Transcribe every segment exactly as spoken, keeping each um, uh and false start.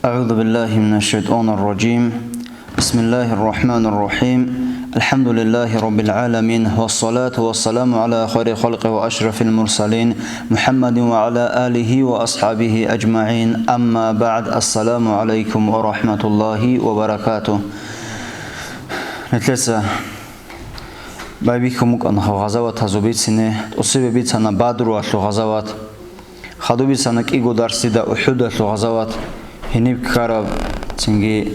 أعوذ بالله من الشيطان الرجيم. بسم الله الرحمن الرحيم. الحمد لله رب العالمين، والصلاة والسلام على خير خلقه وأشرف المرسلين، محمد وعلى آله وأصحابه أجمعين. أما بعد، السلام عليكم ورحمة الله وبركاته. Нилъеца байбихьун букӀана гъазаватазул бицине, тӀоцебе бицана Бадруялъул гъазават. Хадуб бицана кӀиго дарсида УхӀудалъул гъазават, гьениб ккараб, цинги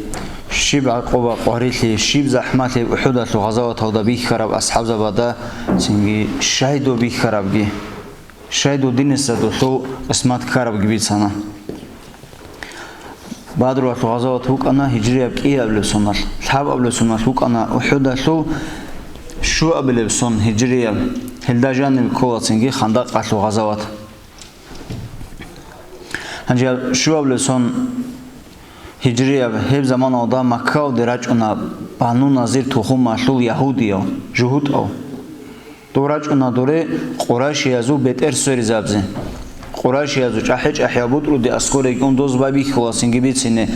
щиб гӀакъуба-къварилъи, щиб захӀмалъи УхӀудалъул гъазаваталда бихьараб асхӀабзабада, цинги щайдо бихьарабги, щайдо диниса долъул къисмат ккарабги бицана. Бадруялъул гъазават букӀана гьижрияб кӀиабилеб соналъ, лъабабилеб соналъ букӀана УхӀудалъул, щуабилеб сон гьижрияб, гьелда жаниб ккола цинги Хандакъалъул гъазават. Гьанже щуабилеб сон гьижрияб, гьеб заманалда Маккаялде рачӀуна Бану Назир тухумалъул ягьудияв, жугьутӀав. Дов рачӀуна доре къурайшиязул бетӀер сверизабизе. Къурайшиязул чӀахӀи-чӀахӀиял бутӀруди аскӀореги ун доз байбихьула цинги бицине.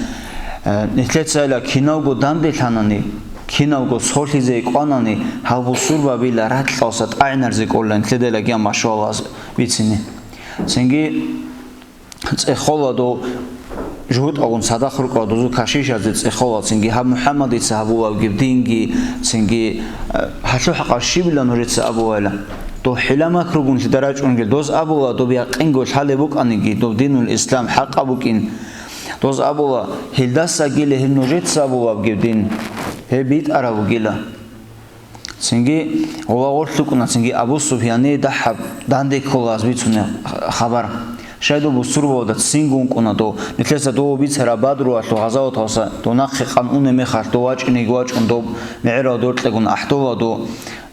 Э, нилъецайила киналго данделъанани, киналго солъизе кӀванани, гьал бусурбабила ракьалса тӀагӀинарзе кӀолила нилъедалагиян машгьуалаз бицине. Цинги цӀехола дов жугьутӀалгун цадахъ рукӀарал дозул кашишазе цӀехола, цинги гьаб МухӀаммадица гьабулабги динги, цинги, э, гьалъул хӀакъалъ щибила нужеца абулайила. Дов хӀила-макругун лъида рачӀунгел доз абула, доб якъинго лъалеб букӀаниги, доб динул ислам хӀакъаб букӀин. Доз абула, гьелдасагила гьеб нужеца абулабги дин, гьеб битӀараб бугила. Цинги гъулагъур лъукӀуна, цинги Абу Суфьяни дагьаб данде кколаз бицунеб хабар. Щай дов бусурбабазда ццинго ункъуна дов. Нилъеца дов бицараб Бадруялъул гъазаваталса дов нахъе къан унеб мехалъ дов вачӀинеги вачӀун доб мегӀерал доркьегун ахӀдола дов.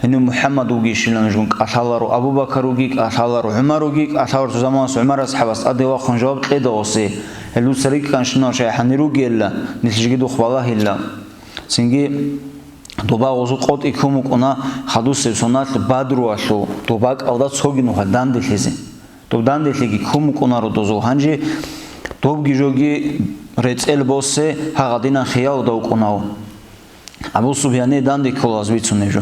Гьенив МухӀаммад вугищила нужгун кӀалъаларо, Абу Бакар вуги кӀалъаларо, ГӀумар вуги кӀалъаларо, цо заманалъ ГӀумар асхӀабас тӀаде вахъун жаваб кьеда гъосе. Гьел дуца рикӀкӀанщинал шай гьанир ругелла, нилъ жиги духъ балагьила. Цинги Доба гъозу къотӀи ккун букӀуна хадусеб соналъ Бадруялъул, доб бакӀалда цоги нухалъ данделъизе. Доб данделъиги ккун букӀунаро дозул. Гьанже добги жоги рецӀел босе гьагъадинан хиялда вукӀунав. Абу Суфьяне данде кколаз бицунеб жо.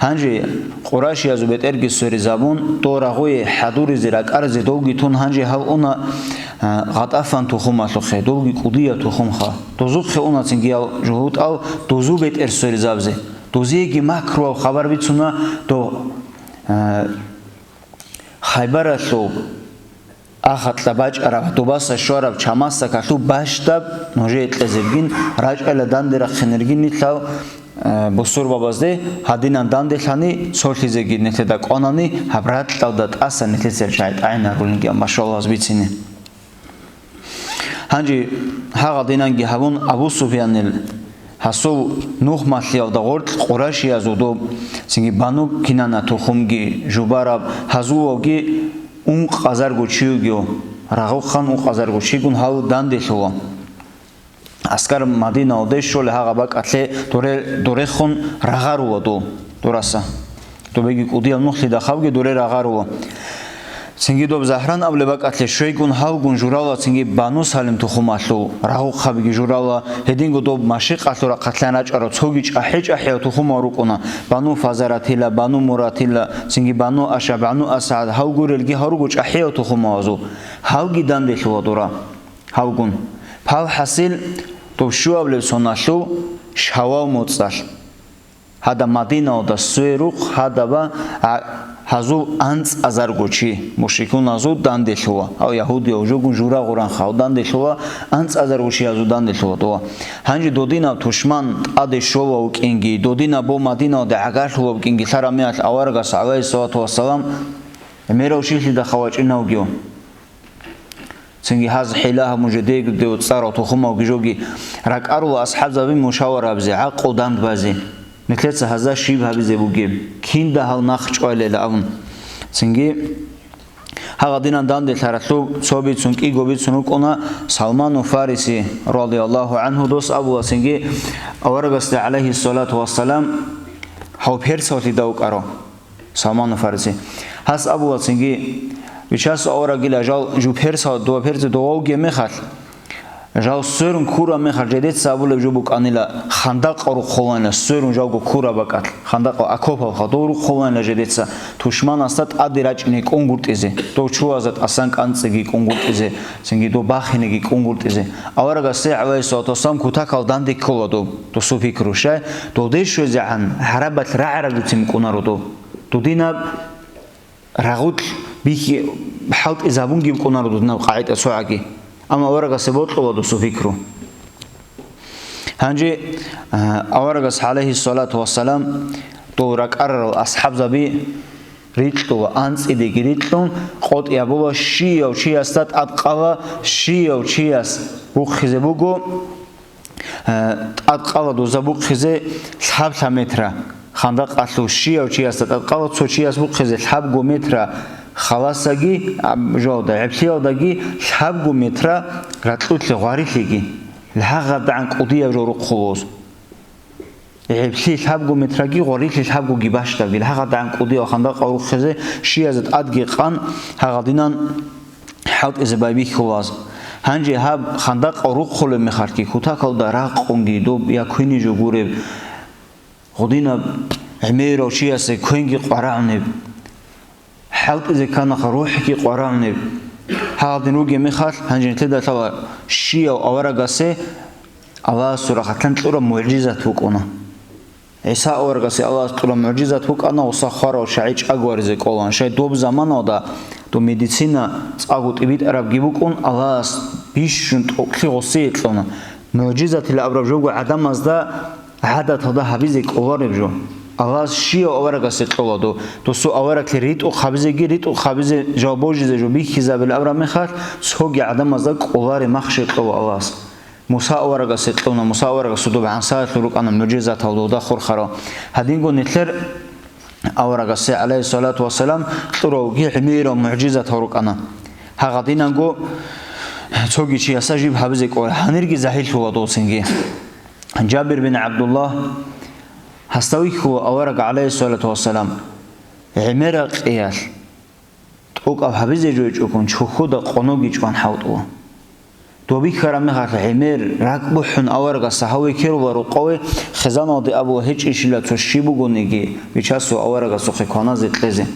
Гьанже къурайшиязул бетӀерги сверизабун, дов рагъуе хӀадуризе ракӀаризе довги тун гьанже гьав уна, а, ГъатӀафан тухумалъухъе, довги кӀудияб тухумха. Дозухъе уна цинги гьал жугьутӀал дозул бетӀер сверизабизе. Дозиеги макруяв хабар бицуна дов, а, Хайбаралъул ахатӀа бачӀараб, добаса щвараб чамасдакалъул бащдаб нужее кьезебгин, рачӀайла данде рахъинергин нилъал, а, бусурбабазде гьадинан данделъани, цолъизеги нилъеда кӀванани, гьаб ракьалда тӀаса нилъецал шагьи тӀагӀинарулинги, амма щолаз бицине. Гьанже гьагъадинанги гьабун, Абу Суфьянил гьасул нухмалъиялда гъоркь къурайшиязул доб, цинги Бану Кинана тухумги жубараб, гьазулалги ункъазарго чи вугев, рагъухъан ункъазарго чигун гьав данделъула. Аскар Мадиналде щолеб гьагъа бакӀалъе дуре-, дурехун рагъарула дов, дураса. Добеги кӀудиял нухлъида хавги дуре рагъарула. Цинги доб Загьран абулеб бакӀалъе щвейгун гьавгун журала, цинги Бану Салим тухумалъул рагъухъабиги журала, гьединго доб машикъалъул рахъалъан рачӀарал цоги чӀахӀи-чӀахӀиял тухумал рукӀуна, Бану Фазаратила, Бану Муратила, цинги Бану Ашаб, Бану Асад, гьав гурелги гьаруго чӀахӀиял тухумалазул. Гьавги данделъула дура. Гьавгун. Пал хӀасил, доб щуабилеб соналъул Шавал моцӀалъ. Гьадаб Мадиналда сверухъ гьадаб а-, гьазул анцӀазарго чи, мушрикуназул данделъула, гьав ягьудияв жугун жура гъуранха, гьав данделъула, анцӀазарго чи гьазул данделъула дова. Гьанже додинаб тушман тӀаде щола вукӀинги, додинаб бо Мадиналде гӀагарлъула вукӀинги лъараб мехалъ аварагас, гӀалайгьиссалату вассалам, гӀемерав щилъидал хъа вачӀинавгив. Цинги гьаз хӀила гьабун жо дего дев цӀарал тухумавги жоги ракӀарула асхӀабзаби мушаварабизе, гӀакъу дандбазе, нилъеца гьазда щиб гьабизе бугеб, кинда гьал нахъ чӀвалела абун. Цинги гьагъадинан данделъаралъуб цо бицун, кӀиго бицун рукӀуна Салману Фариси, радияллагьу гӀангьу, дос абула цинги аварагасда, гӀалайгьиссалату вассалам, гьав персаллъи давкъаро. Салману Фарси. Гьас абула цинги, Вичасул аварагила жал жу персал, дова перзе довавги мехалъ, Жал сверун ккураб мехалъ жедеца абулеб жо букӀанила, хандакъа рухъуланила, сверун жалго ккураб бакӀалъ, хандакъа, окопалха дов рухъуланила жедеца, тушманасда тӀаде рачӀине кӀунгутӀизе, дов чуязда тӀасан кӀанцӀиги кӀунгутӀизе, цинги дов бахинеги кӀунгутӀизе. Аварагас, гӀалайгьиссалату вассалам, кутакал данде ккола дов, досул пикру щай, долде щвезегӀан гӀарабалъ рагӀараб дуцин букӀунаро дов. Дудинаб рагъулъ бихьи хӀалтӀизабунги букӀунаро дудинаб къагӀида цогӀаги. Амма аварагасе бокьула досул пикру. Гьанже, а, аварагас, гӀалайгьиссалату вассалам, дов ракӀарарал асхӀабзаби рикьула, анцӀидеги рикьун, къотӀи гьабула, щияв чиясда тӀадкъала, щияв чияс бухъизе буго, Э, тӀадкъала доза бухъизе лъаб-лъаб метра. Хандакъалъув щияв чиясда тӀадкъала цо чияс бухъизе лъабго метра халасаги, а, жоалда, гӀеблъиялдаги лъабго метра ракьулъе гъварилъиги, лъагъадагӀан кӀудияб жо рухъулоз. ГӀеблъи лъабго метраги гъварилъи лъабгоги бащдабги, лъагъадагӀан кӀудияв хандакъа рухъизе щиязе тӀадги къан, гьагъадинан хӀалтӀизе байбихьулаз. Гьанже гьаб хандакъа рухъулеб мехалъги, кутакалда ракъунги доб я квени жо гуреб, гъудинаб гӀемерав чиясе квенги къварагӀунеб, хӀалтӀизе кканаха рухӀги къварагӀунеб. Гьагъадин ругеб мехалъ, гьанже нилъеда лъала щияв аварагасе Аллагьасул рахъалъан кьураб мугӀжизат букӀуна. ГӀиса аварагасе Аллагьас кьураб мугӀжизат букӀана гъуса хварав чагӀи чӀаго варизе кӀолан. Щай доб заманалда доб медицина цӀакъго тӀибитӀарабги букӀун, Аллагьас бищун тӀокӀлъи гъосие кьуна. МугӀжизатила абураб жого гӀадамазда гӀадаталда гьабизе кӀолареб жо. Аллагьас щияв аварагасе кьола доб, досул авараглъи ритӀухъ гьабизеги, ритӀухъ гьабизе жал божизе жо бихьизабил абураб мехалъ, цоги гӀадамазда кӀолареб махщел кьола Аллагьас. Муса аварагасе кьуна, Муса аварагасул доб гӀансаялъул рукӀана мугӀжизатал дуда хурхарал. Гьадинго нилъер аварагасе, гӀалайгьиссалату вассалам, кьуравги гӀемерал мугӀжизатал рукӀана. Гьагъадинанго цоги чияса жиб гьабизе кӀолар, гьанирги загьирлъула долцинги. Жабир бин ГӀабдуллагь гьасда вихьула авараг, гӀалайгьиссалату вассалам, гӀемерал къиялъ тӀокӀаб гьабизе жойчӀогун чохьуда къоноги чӀван хӀалтӀула. Доб бихьараб мехалъ гӀемер ракӀ бухӀун аварагасда гьав векерула рукъове, хизаналде абула гьечӀищила цо щиб бугониги, Бичасул аварагасухъе кваназе кьезе.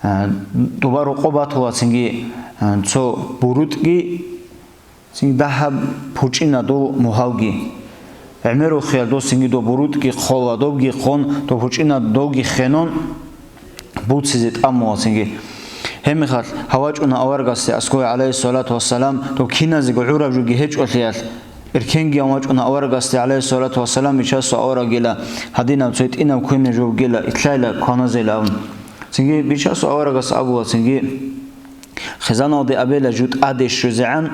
А, доба рукъо батула цинги, а, цо бурутӀги, цинги дагьаб пучӀина дол мугьалги. ГӀемерухъе досинги доб бурутӀги хъола, добги хъон, доб пучӀина долги хенон буцизе тӀамула цинги. Гьебмехалъ гьав вачӀуна аварагасде аскӀове, гӀалайгьиссалату вассалам, доб киназего гӀураб жоги гьечӀолъиялъ. Эркенги гьав вачӀуна аварагасде, гӀалайгьиссалату вассалам, Бичасул аварагила, гьадинаб цо гьитӀинаб квене жо бугила, итлъайила кваназе илан. Цинги Бичасул аварагас абула цинги, хизаналде абела жо тӀаде щвезегӀан,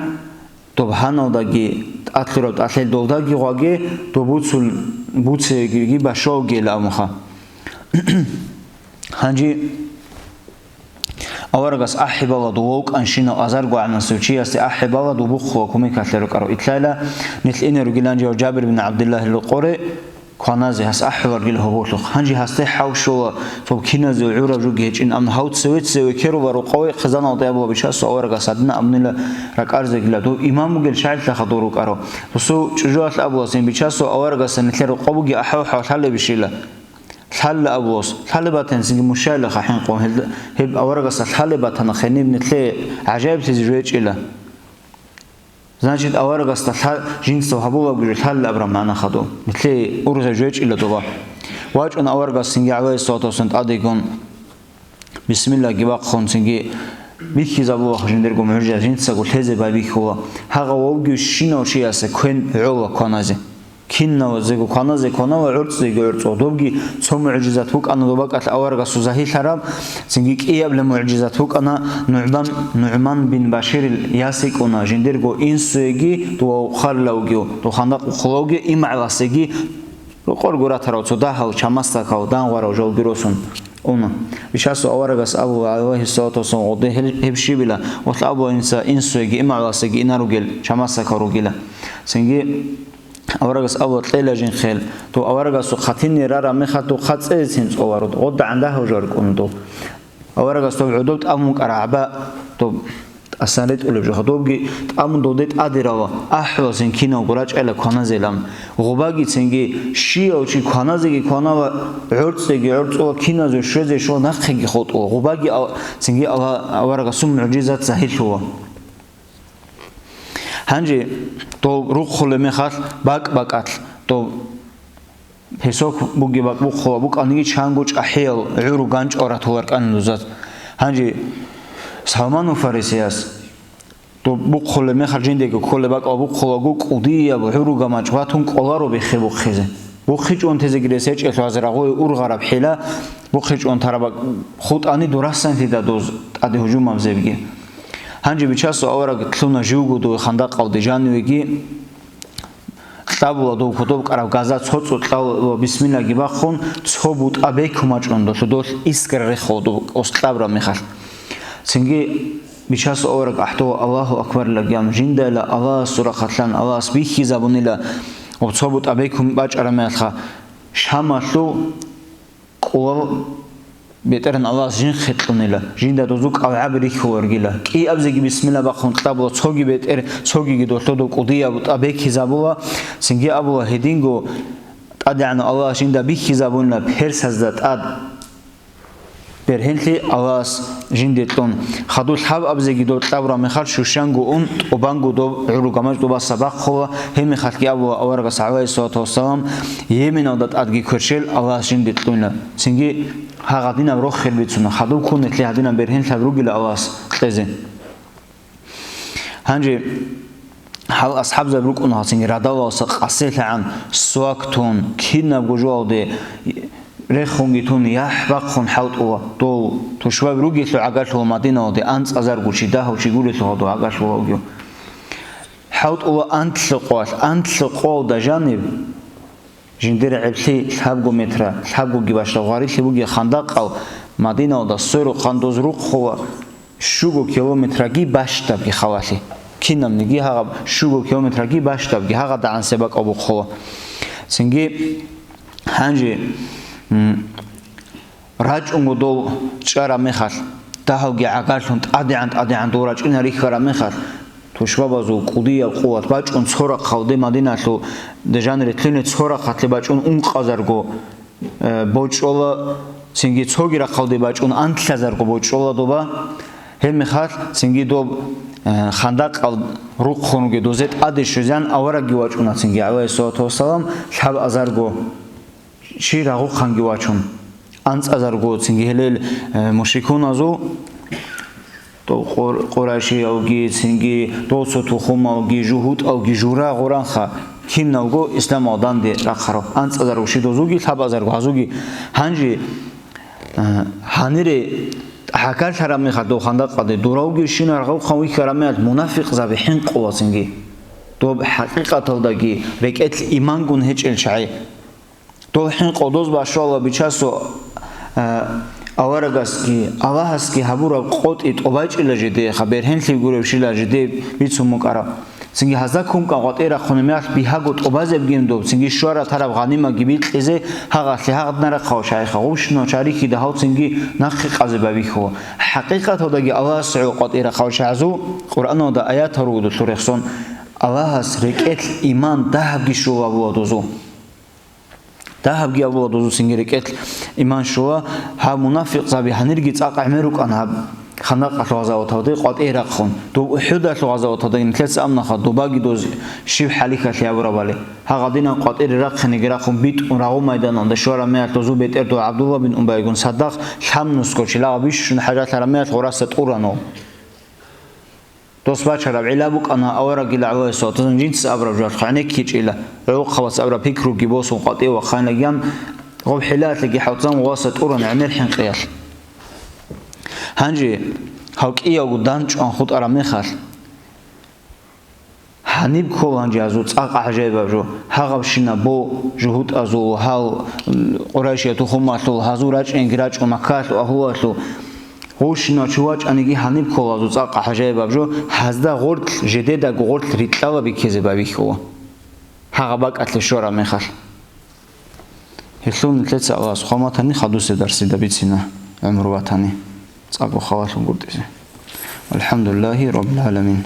доб гьаналдаги, тӀад лъураб тӀалъел долдаги гъваге, доб буцул, буцеги башалгел абунха. Гьанже аварагас ахӀи бала дов вукӀанщинав азарго гӀанасев чиясде ахӀи бала дов бухъула кумекалъе рукӀарав итлъайла, нилъ ине ругилан жав Жабир бин ГӀабдиллагьил рокъоре, кваназе гьас ахӀуларгил гьоболлъухъ. Гьанже гьасде хӀал щола, цо киназе гӀураб жуги гьечӀин, амма гьав цеве-цеве керула рукъове хизаналде абула Бичасул аварагас гьадина абунила ракӀарзегила, дов имам бугел шагьидлъаха дов рукӀарав. Досул чӀужуялъ абула цин Бичасул аварагасда нилъер рукъо буги ахӀвахӀав лъалебищила. Лъалла абулас, лъалеб батанцинги мушайилаха хӀинкъун, гьел-, гьеб аварагасда лъалеб батана хениб нилъее гӀажаиблъизе жо гьечӀила. Значит, аварагасда лъа-, жинцав гьабулабги жо лъалла абраб магӀна хадуб. Нилъее ургъеб жо гьечӀила доба. ВачӀун аварагас цинги гӀалайгьиссалату вассалам тӀадегун, бисмиллагьги бахъун цинги бихьизабулаха жиндирго мугӀжизат, жинцаго лъезе байбихьула. Гьагъав вавги щинав чиясе квен гӀола кваназе. Кинавазего кваназе кванава, гӀорцӀизе гӀорцӀо. Добги цо мугӀжизат букӀана доба кӀалъ аварагасул загьирлъараб, цинги кӀиябла мугӀжизат букӀана. НугӀман, НугӀман бин Баширил яс йикӀуна, жиндирго инсуеги, дова ухъарилавгив, дов хандакъ ухъулавги, имгӀаласеги, рокъор гуратарав цо дагьал чамасдакав дангъварав жалги росун уна. Бичасул аварагас абула, гӀалайгьиссалату вассалам, гъоде гьел-, гьеб щибила, гъолъ абула инса, инсуеги, имгӀаласеги инар ругел, чамасдакав ругила. Цинги аварагас абула кьела жин хел, дов аварагасул хъатине рараб мехалъ дов хъа цӀезецин цӀоларо, гъодагӀан дагьав жо аркӀуна дов. Аварагас дов гӀодоб тӀамун кӀара гӀаба, дов Асан ретӀулеб жо, гьадобги тӀамун доде тӀадерала, ахӀуласин киналго рачӀайла кваназелан. Гъубаги цинги щияв чи кваназеги кванала, гӀорцӀеги гӀорцӀула, киназул щвезе щула, нахъеги хутӀула. Гъубаги ал-, цинги Аллагь аварагасул мугӀжизат загьирлъула. Гьанже дол рухъулеб мехалъ бакӀ-бакӀалъ дол песок бугеб бакӀ бухъула букӀаниги, чанго чӀахӀиял гӀуру ганчӀал ратуларкӀанин дузат. Гьанже Салману Фарисияс доб бухъулеб мехалъ жиндего кколеб бакӀал бухъулаго, кӀудияб гӀуру гамачӀ батун кӀоларо биххи бухъизе. БухъичӀун тезеги рес гьечӀелъул гьазир рагъуе ургъараб хӀила, бухъичӀун тараб бакӀ хутӀани дурасанлъида доз тӀаде гьужумабзебги. Гьанже Бичасул авараг лъуна живго дове хандакъалде жанивеги, кьабула дов кодоб кӀараб газа цо цӀукьал ва бисмиллаги бахъун, цо бутӀа бекумачӀун долъу долъ искра рехула дов ос кьабра мехалъ. Цинги Бичасул авараг ахӀдола Аллагьу акбарлаги ан жиндайла Аллагьасул рахъалъан Аллагьас бихьизабунила, ва цо бутӀа бекун бачӀараб мехалъха Шамалъул кӀулал бетӀеран Аллагьас жинхъе кьунила, жинда дозу кӀалгӀаби рихьуларгила. КӀиабзеги бисмилла бахъун кьабула, цоги бетӀер, цогиги долъодо кӀудияб тӀа бекизабула, цинги абула, гьединго ТӀадегӀанав Аллагьас жинда бихьизабунила персазда тӀад. Бергьенлъи Аллагьас жинде кьун, хадуб лъабабзеги доб кьабураб мехалъ щущанго ун, тӀубанго доб гӀуру гамачӀ дубаса бахъула, гьеб мехалъги абула аварагас, гӀалайгьиссалату вассалам, Йеменалда тӀадги кверщел Аллагьас жинде кьунила. Цинги гьагъадинаб рохел бицуна, хадуб ккун нилъее гьадинаб бергьенлъи ругила Аллагьас кьезе. Гьанже гьал асхӀабзаби рукӀуна гьал цинги радалалса къаселъагӀан, свак тун, кинабго жоялде рехунги тун, яхӀ бахъун хӀалтӀула. Дол тушбаби ругелъул гӀагарлъула Мадиналде анцӀазарго чи, дагьав чи гурелъул гьадув гӀагарлъула вугев. ХӀалтӀула анлъи къоялъ, анлъи къоялда жаниб. Жиндир гӀеблъи лъабго метра, лъабгоги бащдаб гъварилъи бугеб хандакъал, Мадиналда сверухъан доз рухъула щуго километраги бащдабги халалъи. Кинабниги гьагъаб щуго километраги бащдабги гьагъадагӀан себакъ абухъула. Цинги гьанже, м, РачӀунго дол чӀараб мехалъ, дагьавги гӀагарлъун тӀадегӀан-тӀадегӀан дол рачӀина рихьараб мехалъ, тушбабазул кӀудияб къуват бачӀун цо рахъалде Мадиналъул дежан ретлъуне цо рахъалъе бачӀун ункъазарго, э, бочӀола, цинги цоги рахъалде бачӀун анлъазарго бочӀола доба. Гьеб мехалъ цинги доб, э, хандакъал рухъун ругел дозе тӀаде щвезан аварагги вачӀуна цинги, гӀалайгьиссалату вассалам, лъабазарго. Чи рагъухъанги вачун, анцӀазарго цинги гьелел, э, мушрикуназул, то къур-, къурайшиялги, цинги досу тухумалги, жугьутӀалги, жура-гъуранха, киналго исламалданде рахъарал, анцӀазарго щидозулги, лъабазарго гьазулги. Гьанже, э, гьанире хӀакалъараб мехалъ дов хандакъалде, дуравги щина рагъухъан вихьараб мехалъ мунафикъзаби хӀинкъула цинги. Доб хӀакъикъаталдаги рекӀелъ имангун гьечӀел чагӀи. Дол хӀинкъудоз башвала Бичасул, а, аварагасги, Аллагьасги гьабураб къотӀи тӀобачӀила жидеха, бергьенлъи гуребщила жиде бицун букӀараб. Цинги гьазда ккун къватӀир рахъуна мехалъ бигьаго тӀобазебгин доб, цинги щвара тараб гъанимаги бикьизе гьагъалъе гьагъадна рахъал шайха, гъущинал чарихьида гьав цинги нахъе къазе бавихьула. ХӀакъикъаталдаги Аллагьас гӀо къватӀир рахъал шагьазул Къуръаналда аятал ругодулъул рехсон, Аллагьас рекӀелъ иман дагьабги щула абула дозул. Дагьабги абула дозул цинги рекӀелъ иман щула, гьаб мунафикъзаби гьанирги цӀакъ гӀемер рукӀана гьаб хандакъалъул гъазаваталде къватӀие рахъун. Доб УхӀудалъул гъазаваталдаги нилъеца амнаха, добаги доз щиб хӀалихьалъи гьабурабали. Гьагъадинан къватӀире рахъинеги рахъун битӀун рагъу майданалда щвараб мехалъ дозул бетӀер дов ГӀабдулла бин Убайгун цадахъ лъабнусго чилагъа бищун хӀажалъараб мехалъ гъураса тӀурано. Дос бачараб гӀилла букӀана аварагила гӀалайгьиссалату вассалам жинца абураб жо гӀенеккичӀила, гӀолохъабаз абураб пикруги босун къватӀиве вахъайнагиян, гъоб хӀилалъиги хӀалтӀзан гъваса тӀуран гӀемер хӀинкъиялъ. Гьанже гьав кӀиявго данчӀван хутӀараб мехалъ, гьаниб ккола гьанже гьазул цӀакъ гӀажаибаб жо, гьагъабщинаб бо жугьутӀазул, гьал Къурайшияб тухумалъул, гьазул рачӀинги рачӀун Маккалъул агьлуялъул. Гъущинав чи вачӀаниги гьаниб ккола гьазул цӀакъ гӀажаибаб жо, гьазда гъорлъ, жедедаго гъорлъ рикьала биккизе бавихьула. Гьагъа бакӀалъе щвараб мехалъ. Гьелъул нилъеца Аллагьас хъван батани, хадусеб дарсида бицина гӀумру батани, цӀакъго халалъун гуртӀизе. Алхамдулиллахи Раббил Аламин.